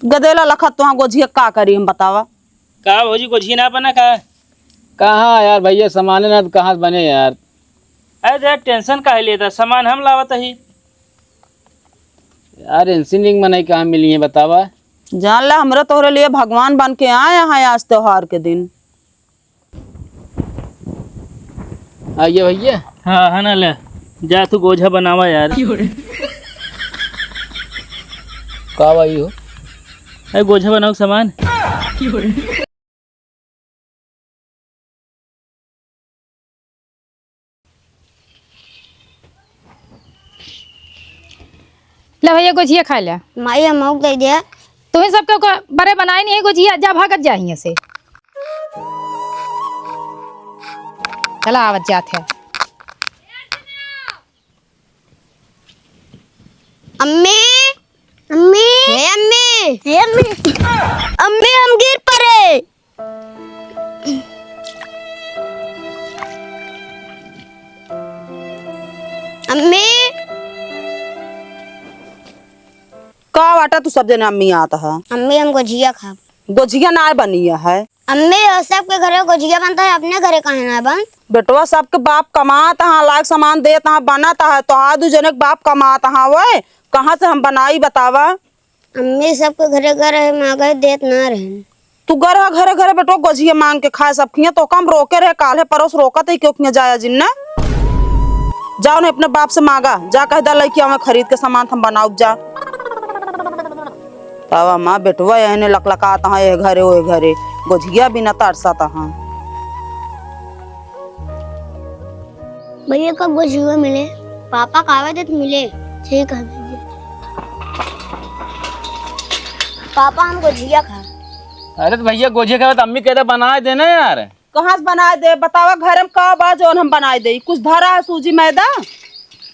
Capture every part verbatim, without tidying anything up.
गदेला लखा तोहाँ गोझिया का करी हम बतावा? का भौजी, गोझिया ना बना का? कहाँ यार भैया, सामाने ना तो कहाँ से बने यार। अरे यार, tension काहे लेता, सामान हम लावत ही। यार, इंसिनिंग में नहीं कहाँ मिली है बतावा? जान ला, हमरा तोहरे लिए भगवान बन के आए हैं आज त्योहार के दिन। आइए भैया। हाँ, है ना, ले। जा तू गोझा बनावा यार। का भाई हो? ए, गोझा बनाओ सामान। ले भैया, गोझिया खा ले। माई, हमहू के दे दे। तुम्हें सबके को बरे बनाए नहीं है गोझिया, जा भागत जा हियां से। चला आवत जात है। अम्मी, अम्मी, हे अम्मी, हे अम्मी, अम्मी, हम गिर पड़े। अम्मी। का बाटा तू सब जने अम्मी आत ह? अम्मी, हम गोझिया खाब। गोझिया ना बनी है। अम्मी, वो सबके घरे गोझिया बनता है, अपने घरे काहे ना बन? बेटवा, सबके बाप कमात ह, लायक सामान देत ह, बनत ह, तो आ दू जने के बाप कमात ह, ओए, कहाँ से हम बनाई बतावा? अम्मी, सबके घरे घरे मांगे देत ना रहन। तू गरहा घरे घरे बेटो गोझिया मांग के खाए सब खिया, तो कम रोके रहे, काल्हे परोस रोकत ही क्यों खिया जाया जिन ना? जाओ ना अपने बाप से मांगा, जा कह दा लइके आवे खरीद के सामान हम बनाउब जा। तब माँ बेटवा एहने लकलकात हाँ, ए घरे ओ घरे, गोझिया बिना तरसत हाँ। भैया, कब गोझिया मिले? पापा का आवे देत मिले। ठीक है भैया। पापा, हम गोझिया खा। अरे तो भैया, गोझिया खावे तो अम्मी कहते बनाए देना यार। कहाँ से बनाए दे बतावा? घर में का बा जौन हम बनाए दे? कुछ धरा है सूजी मैदा?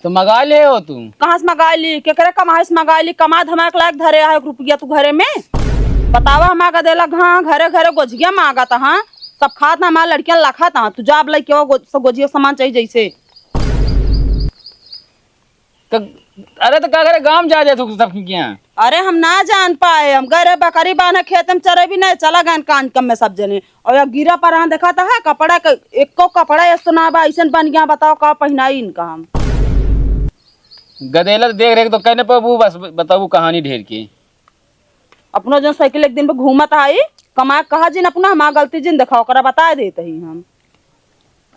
तो मंगा ले हो तू। कहाँ से मंगा ली? केकरे कमाई से मंगा ली? कमा धमा के लायक धरे है एक रुपया तू घरे में? बतावा, हम आगा देला घा घरे घरे गोझिया मांगत हाँ, सब खात ना हमार लड़कियां लखत हाँ। तू जाब लइके वो गो-, सब गोझिया सामान चाहिए जैसे। क-, अरे तो का करे, गाँव जा जाए तू सब किया। अरे हम ना जान पाए, हम गए रहे बकरी बांधे खेत में चरे भी नहीं, चला गए कान कम में सब जने। और या गिरा पर हाँ देखा था है, कपड़ा के एको कपड़ा ऐसो ना बा, ऐसन बन गया, बताओ का पहनाई इनका हम। गदेला तो देख रेख तो कहने पर वो बस बताऊ कहानी ढेर की। अपनो जो साइकिल एक दिन पे घूमत आई, कमाए कहा जिन अपना, हमार गलती जिन देखा, ओकरा बता देत ही हम।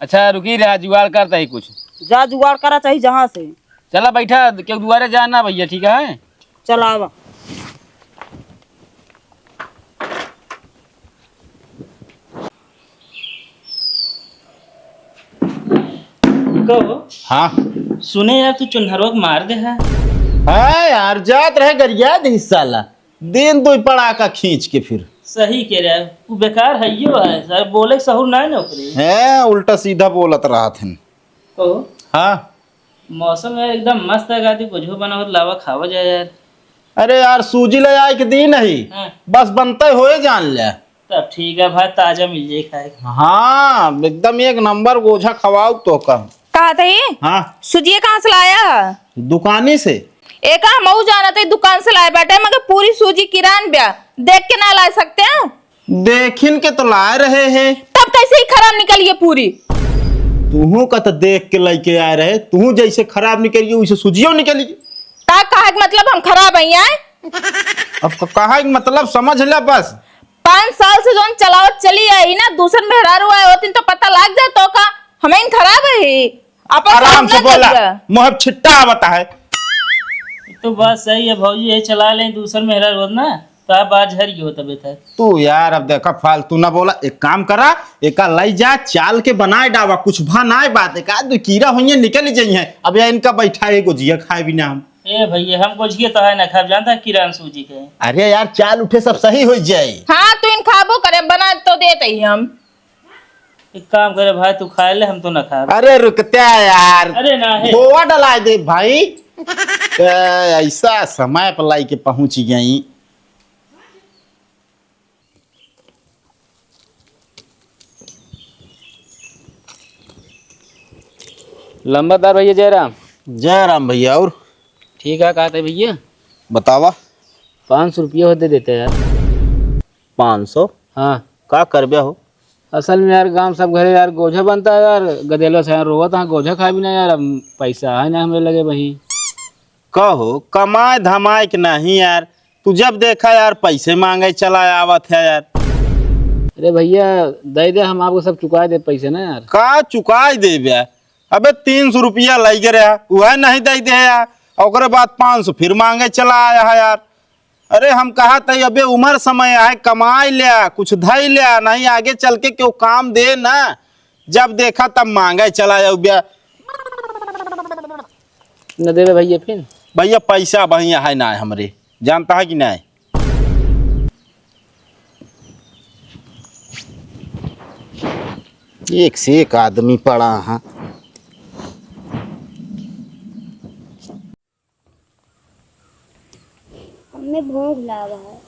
अच्छा रुकी रहा, जुगाड़ करता ही कुछ। जा जुगाड़ करा चाही जहाँ से। चला बैठा, क्यों दुआरे जा ना भैया, ठीक है? चला आवा। कहो। हाँ। सुने यार, तू चुन्हरवा के मार दे है। हाँ यार, जात रहे गरिया दे साला, दिन दो पड़ाका खींच के फिर। सही कह रहा है, वो बेकार है यो है सर, बोले के सहूर ना है ओकरे। हैं, उल्टा सीधा बोलत रहत हन। कहो। हाँ। मौसम यार एकदम मस्त है, गादी कुछ बनाओ, लावा खावा जाए यार। अरे यार, सूजी ले आए के दी नहीं, हाँ। बस बनते होए जान ले। तब ठीक है भाई, ताजा मिल जाए खाए के। हाँ, एकदम एक नंबर गोझा खवाओ तो का। कहा था ये? हाँ। सुजिया कहाँ से लाया है? दुकानी से। एका हमहू जानत है दुकान से लाए बाटे, मगर पूरी सूजी किरान ब्या, देख के ना ला सकते हैं? देखिन के तो लाए रहे हैं। तब कैसे ही खराब निकली है पूरी? तुहू का तो देख के लेके आए रहे, तुहू जैसे खराब निकली है, वैसे सूजियो निकली। का कहे के मतलब हम खराब हई हैं? अब क-, कहे के मतलब समझ ले बस। पाँच साल से जौन चलावत चली आई ना, दूसर मेहरारू आए होतिन तो पता लाग जाए तो का हमें खराब है ही? अपन आराम से बोला, मुँह छिट्टा आवता है। तो बात सही है भौजी, ये चला ले दूसर मेहरारू होत ना, तो आप बात झर गई हो तबे तक। तू यार अब देखा फालतू ना बोला, एक काम करा, एका लई जा, चाल के बनाए डावा, कुछ भा नाय बात, एक आध दो कीड़ा होइए निकल जाइए। अब यार इनका बैठा है गोजिया खाए बिना हम। ए भैया, हम गोजिया तो है ना खाब, जानता है किरान सूजी के। अरे यार, चाल उठे सब सही हो जाए। हाँ, तू इन खाबो करे, बना तो देते ही हम। एक काम करे भाई, तू खा ले, हम तो ना खाब। अरे रुकते यार, अरे ना है। खोआ डलाए दे भाई। ए, ऐसा समय पर लाई के पहुंच गई। लंबरदार भैया जयराम। जयराम भैया, और? ठीक है, कहा थे भैया? बतावा। पाँच सौ रुपया हो दे देते यार। पाँच सौ? हाँ। का करबे हो? असल में यार, गाँव सब घरे यार गोझा बनता है यार, गदेलवा से यार रोवत, हाँ, गोझा खाए बिना यार, अब पैसा है ना हमरे लगे वही। कहो, कमाए धमाए के नहीं यार, तू जब देखा यार, पैसे मांगे चला आवत है यार। अरे भैया, दे दे, हम आपको सब चुकाए दे पैसे ना यार। का चुकाए देबे? अबे, तीन सौ रुपया लइगे रहा, वह नहीं दे दे यार, और ओकरे बाद पाँच सौ फिर मांगे चला आया है यार। अरे, हम कहा त अबे उमर समय आहे, कमाई ल्या, कुछ धई ल्या, नहीं आगे चल के केहू काम दे ना। जब देखा तब मांगे चला जाऊ बे। न देबे भैया फिर? भैया, पैसा भैया है ना हमरे, जानता है कि नहीं? एक से एक आदमी पड़ा है। हमें भूख लाग है।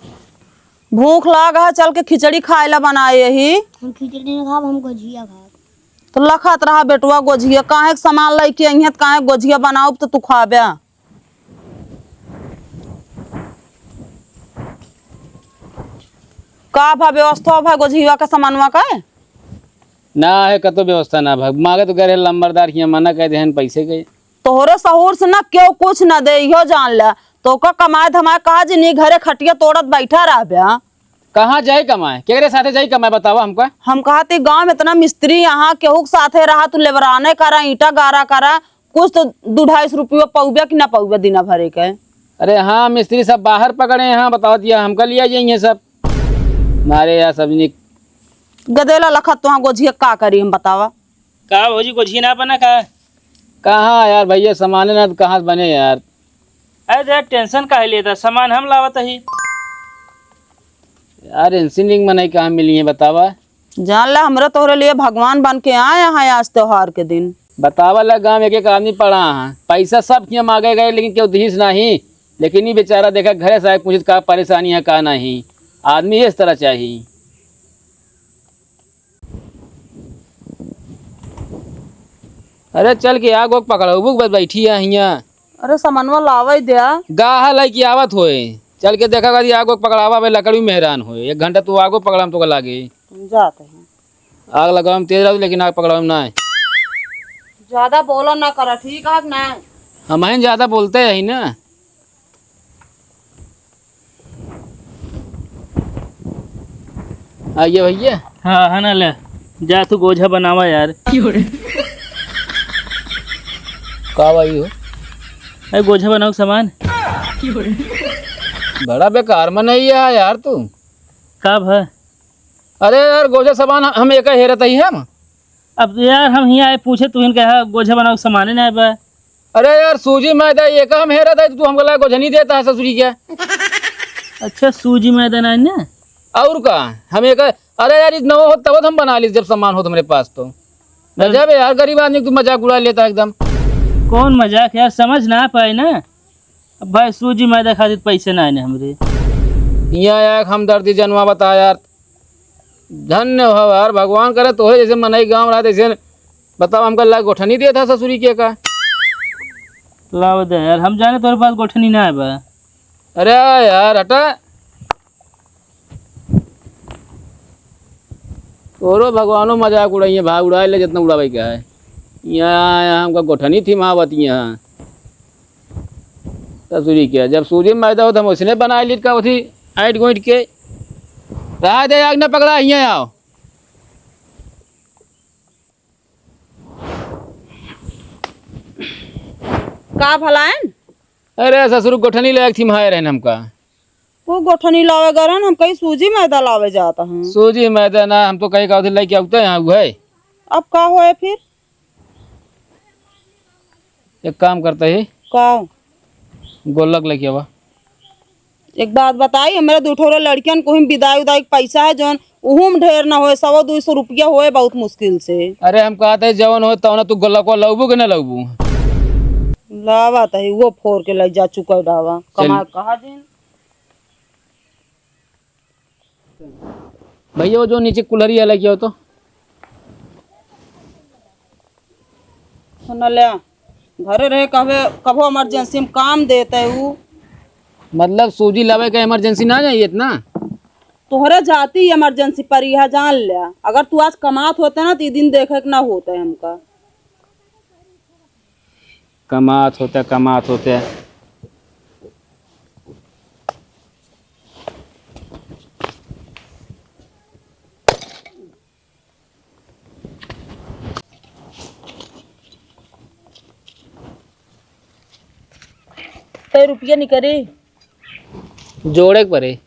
भूख लाग है, चल के खिचड़ी खाए ला बनाए यही। हम खिचड़ी ना खाब, हम गोझिया खाब। तो लखत रहा बेटवा गोझिया, काहे के सामान लइके अइहें, काहे गोझिया बनाउब तो तू खाबे। का भा व्यवस्था हो भा गोझिया के सामानवा का? ना है कतो व्यवस्था ना भा, मांगे तो गए रहे लंबरदार हियाँ, मना कह देहन पैसे के। तोहरे सहूर से ना केहू कुछ ना दे, इहो जान ले। तोका कमाए धमाए कहा जिनी घरे खटिया तोड़त बैठा रहबे, हाँ? कहाँ जाई कमाए? केकरे साथे जाई कमाए, बतावा हमका। हम कहा ती गाँव में इतना मिस्त्री यहाँ केहू के साथे रहा, तू लेबराने करा, ईंटा गारा करा, कुछ तो दू ढाई सौ रुपया पउबे कि ना पउबे दिना भरे के। अरे हाँ, मिस्त्री सब बाहर पकड़े हैं, हाँ, बतावा दिया, हमका लिया जाइए सब। मारे यार, सब निक- गदेला लखत तो हाँ गोझिया का करी हम, बतावा। का भौजी, गोझिया ना बना का? कहाँ यार भैया, सामाने ना तो कहाँ से बने यार। अरे यार, टेंशन काहे लेता, सामान हम लावत ही। यार, इंसिनिंग में नहीं कहाँ मिली है, बतावा। जान ला, हमरा तोहरे लिए भगवान बन के आए हैं आज त्योहार के दिन। बतावा ला, गांव एक एक आदमी पड़ा है, पैसा सब किया मांगे गए, लेकिन केहू दिहिस नहीं। लेकिन ये बेचारा देखा, घरे से आए, पूछत का परेशानी है, का नहीं। आदमी इस तरह चाहिए। अरे चल के आग ओग पकड़ाऊ, बुक बस बैठी है हियाँ। अरे समनवा लावे द्या। गाह लाई की आवत होए, चल के देखा कदी आग ओग पकड़ावा, भाई लकड़ी में हैरान होए। एक घंटा तू आगो पकड़ाम तो लागे। हम जाते हैं। आग लगावे में तेज रहू, लेकिन आग पकड़ावे में ना है। ज्यादा बोला ना करा, ठीक है कि ना? हम हैं ज्यादा बोलते हैं ना। आइए भैया। हाँ, है ना, ले। जा तू गोझा बनावा यार। का भाई हो? अरे गोझा बनाओ सामान। बड़ा बेकार मनई है यार तू। का भा? अरे यार, गोझा सामान हम एक हेरत ही हम। अब यार, हम हियाँ आए पूछे, तू इनके यहाँ गोझा बनाओ सामाने ना आए बा। अरे यार, सूजी मैदा ये का हम हेरत है, तू हमको ला गोझा नहीं देता है ससुरी के। अच्छा, सूजी मैदा ना है ना? और का, हम एक, अरे यार, इतना हो तब हम बना ली जब सामान हो तुम्हारे पास तो। अरे गजब है यार, गरीब आदमी तू मजाक उड़ा लेता है एकदम। कौन मजाक यार, समझ ना पाए ना। अब भाई सूजी मैदा खातिर पैसे ना आए हमरे। यहाँ आया एक हमदर्दी जनवा बता यार। धन्य हो यार, भगवान करे तोहे जैसे मनई गाँव रहा तैसे। बताओ हमका लाग गोठनी देत है ससुरी के का? लाव दे यार, हम जाने तोरे पास गोठनी ना है बा। अरे यार हटा। तोरो भगवानो मजाक उड़ाइए, भाग उड़ाए ले जितना उड़ावे का है। यहाँ, यहाँ हमका गोठनी थी महावती यहाँ। ससुरी के, जब सूजी मैदा हो तो हम उसने बनाए लीत का उठी, ऐंठ गोइंठ के। रहा दे, आग न पकड़ा, हियाँ आओ। का भलाइन? अरे ससुर, गोठनी लायक थी, माए रहन हमका। वो गोठनी लावे गरन, हम कहीं सूजी मैदा लावे जाता हूँ। सूजी मैदा ना, हम तो कहीं का उधर लेके आते हैं, हाँ, वो है। अब का होए फिर? एक काम करते ही। का? गोलक लेके आवा। एक बात बताई, हमरे दू ठोरे लड़कियन को ही विदाई उदाई के पैसा है, जौन उहू में ढेर ना होए, सौ दू सौ रुपया होए बहुत मुश्किल से। अरे हम कहते हैं जवन होए तवन, तू गोलक को लउबू कि ना लउबू? लावा तही वो फोर के लइ जा चुका डावा, चल। कमा कहा दिन। भैया, वो जो नीचे कुल्हरी है, लेके आओ तो। सुन ले, घरे रहे, कबे, कबो emergency में काम देते उ। मतलब सूजी लावे का emergency ना जाई इतना? तोहरे जाती emergency परी है, जान ल्या। अगर तू आज कमात होते ना, तो ई दिन देखे के ना होते हमका। कमात होते, कमात होते। ते रुपया निकरी। जोड़े के परे।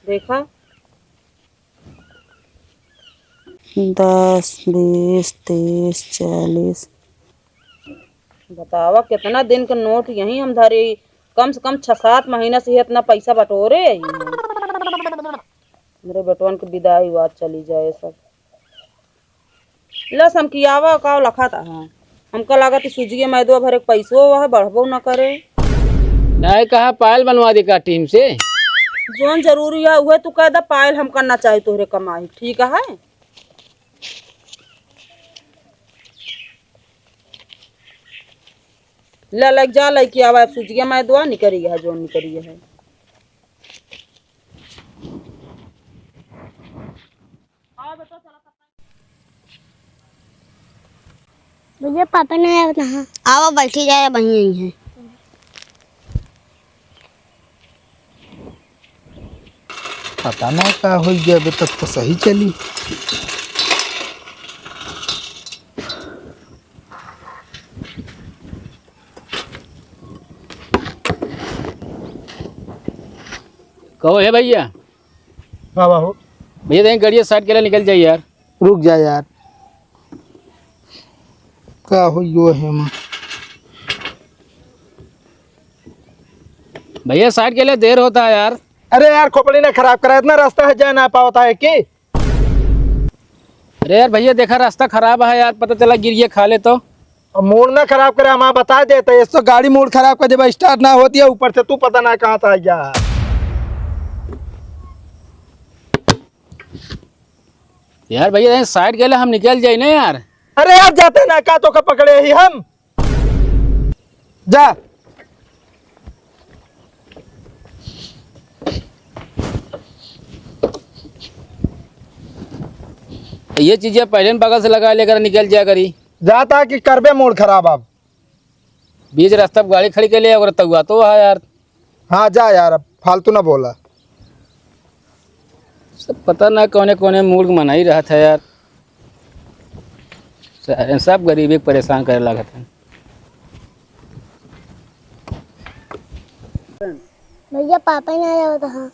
देखा। दस, बीस, तीस, चालीस। बतावा, कितना दिन के नोट यहीं हम धरे, कम से कम छह सात महीना से इतना पैसा बटोरे ही हम। हमरे बेटवन के विदाई हुआ, चली जाए सब। लस हम कियावा का लखत हा। हमका लागत है सूजिए मैदवा भरे के पैसो वह बढ़बो न करे। नहीं कहा पायल बनवा दी का टीम से? जौन जरूरी है उहे तू कह दे, पायल हमका ना चाही तोहरे कमाई, ठीक है? ले, ले जा, लेके आवा, अब सूजिया मैदवा निकरी है, जौन निकरी है। भैया, पापा ना आया था। आवा, बैठी जाए, वहीं यहीं है। पता ना का हो गया, अभी तक तो सही चली। कहो, हे भैया। का बा हो? भैया, देख, गाड़िया साइड के लिए निकल जाइए यार। रुक जा यार, का हो यो है माँ? भैया, साइड के लिए देर होता है यार। अरे यार, खोपड़ी ना खराब करा, इतना रास्ता है, जा ना पावता है कि? अरे यार भैया, देखा रास्ता खराब है यार, पता चला गिर गया खा ले तो। अब मूड ना खराब करे, हम बता देते, ये तो गाड़ी मूड खराब कर देबा, स्टार्ट ना होती है, ऊपर से तू पता ना कहाँ से आ गया। यार भैया, यहीं साइड गेले हम निकल जाई ना यार। अरे यार, जाते ना का तो का पकड़े ही हम। जा। ये चीजें पहले न बगल से लगा लेकर निकल जाया करी। जाता कि करबे मूड खराब अब। बीच रास्ता पे गाड़ी खड़ी के ले, अगर तउआ तो है यार। हाँ, जा यार, अब फालतू ना बोला। सब पता ना कौने कौने मूड के मनाई रहत है यार। सारे सब गरीबी के परेशान करे लागत है। भैया, पापा ही ना आवत हा।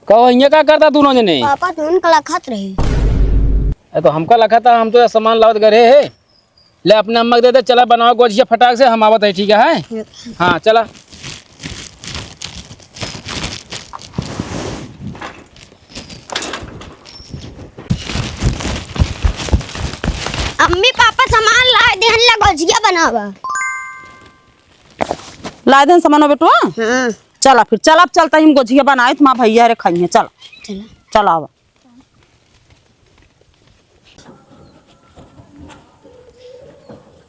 कहो, इहाँ का करता दोनों जने? पापा तो उनका लखत रही। अरे तो हमका लखत हा, हम तो सामान लावत घरे है। ले अपने अम्मा के दे दे, चला बनावा गोझिया फटाक से, हम आवत है, ठीक है, हैं? ठीक। हाँ, चला। अम्मी पापा सामान लाए देहन ला गोझिया बनावा। लाए देहन सामान बेटवा? हाँ। चला फिर, चला अब चलता ही हम गोझिया बनाए, तुम्हारा भैया रे खाइए, चला। चला। चला आवा।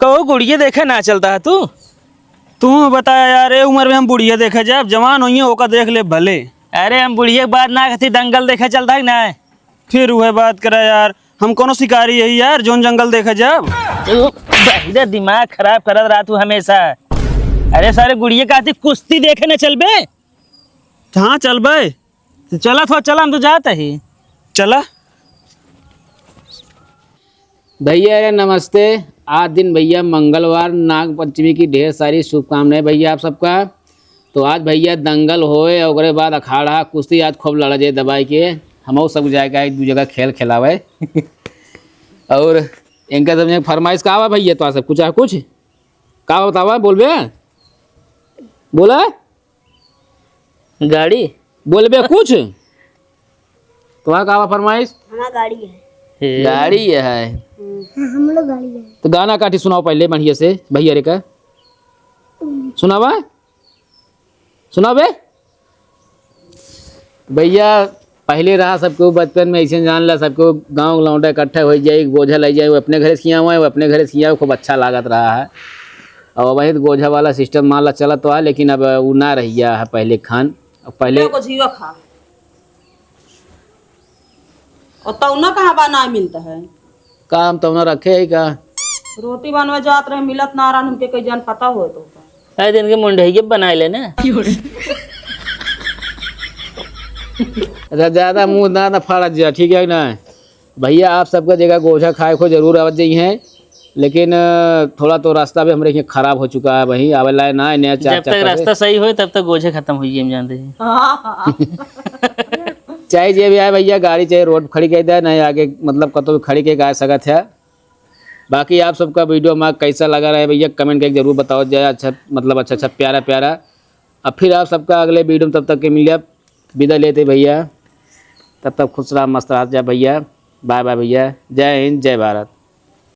कहो गुड़िया देखे ना चलता है तू? तू बताया यार, ए उम्र में हम बुढ़िया देखे जाब, जवान होइए ओका देख ले भले। अरे हम बुढ़िया के बात ना कहती, दंगल देखे चलता है कि ना? फिर वह बात करा यार, हम कोनो शिकारी है यार, जौन जंगल देखे जाब? तू पहले दिमाग खराब करत रहा तू हमेशा। अरे सारे गुड़िया कहती कुश्ती देखे न चलबे? हाँ चलबे। तो चला थोड़ा, चला, हम तो जात ही। चला। भैया रे नमस्ते। आज दिन भैया मंगलवार, नाग पंचमी की ढेर सारी शुभकामनाएं भैया आप सबका। तो आज भैया दंगल होए, ओकरे बाद अखाड़ा, कुश्ती आज खूब लड़ा जाए दबाई के। हमहू सब जाए के एक दू जगह खेल खिलावे। और इनका सब फरमाइश का बा भैया, तो सब कुछ है कुछ? का बतावा, बोलबे? बोला? गाड़ी? बोलबे कुछ? तुम्हारा का बा फरमाइश? हमारा गाड़ी है। हे। गाड़ी है। हम्म। हाँ, हम लोग गाड़ी है। तो गाना काटी सुनाओ पहले बढ़िया से, भैया रे का। सुनावा? सुनाओ बे। भैया, पहले रहा सबको बचपन में ऐसे जान ला, सबको गाँव लौंडा इकट्ठा हो जाए, बोझा ले जाए, वो अपने घरे से खिया हुआ है, वो अपने घरे से खिया हुआ, खूब अच्छा लागत रहा है। अब वही तो गोझा वाला सिस्टम मान ला चलत तो है, लेकिन अब उ ना रहिया है पहले खान। अब पहले ले गोझिया खा। और तौना कहाँ बा, ना मिलता है? का हम तौना रखे है का? रोटी बनवे जात रहे, मिलत ना रहन, हमके कई जान पता हो तो का? अरे दिन के मुंडहिये बनाए ले ना। अच्छा, ज्यादा मुंह ना, ना फाड़त जा, ठीक है ना? भैया, आप सबका जगह गोझा खाए को जरूर आवत जाई हैं, लेकिन, अ, थोड़ा तो रास्ता भी हमरे यहाँ खराब हो चुका है, वही आवे लाए ना, नया चार जब तक चक्कर से। रास्ता सही होए, तब तक गोझे खत्म होइए, हम जानते हैं। हाँ, हाँ। चाहे जे भी आए भैया, गाड़ी चाहे रोड खड़ी कर दे, नहीं आगे मतलब कतौ भी खड़ी के आ सकत है। बाकी आप सबका वीडियो में कैसा लगा रहे भैया, कमेंट करके जरूर बताओ जाए। अच्छा, मतलब अच्छा अच्छा प्यारा प्यारा। अब फिर आप सबका अगले वीडियो में, तब तक के मिलिए, विदा लेते भैया। तब तक खुश रहा, मस्त रहा जा भैया। बाय बाय भैया, जय हिंद, जय भारत।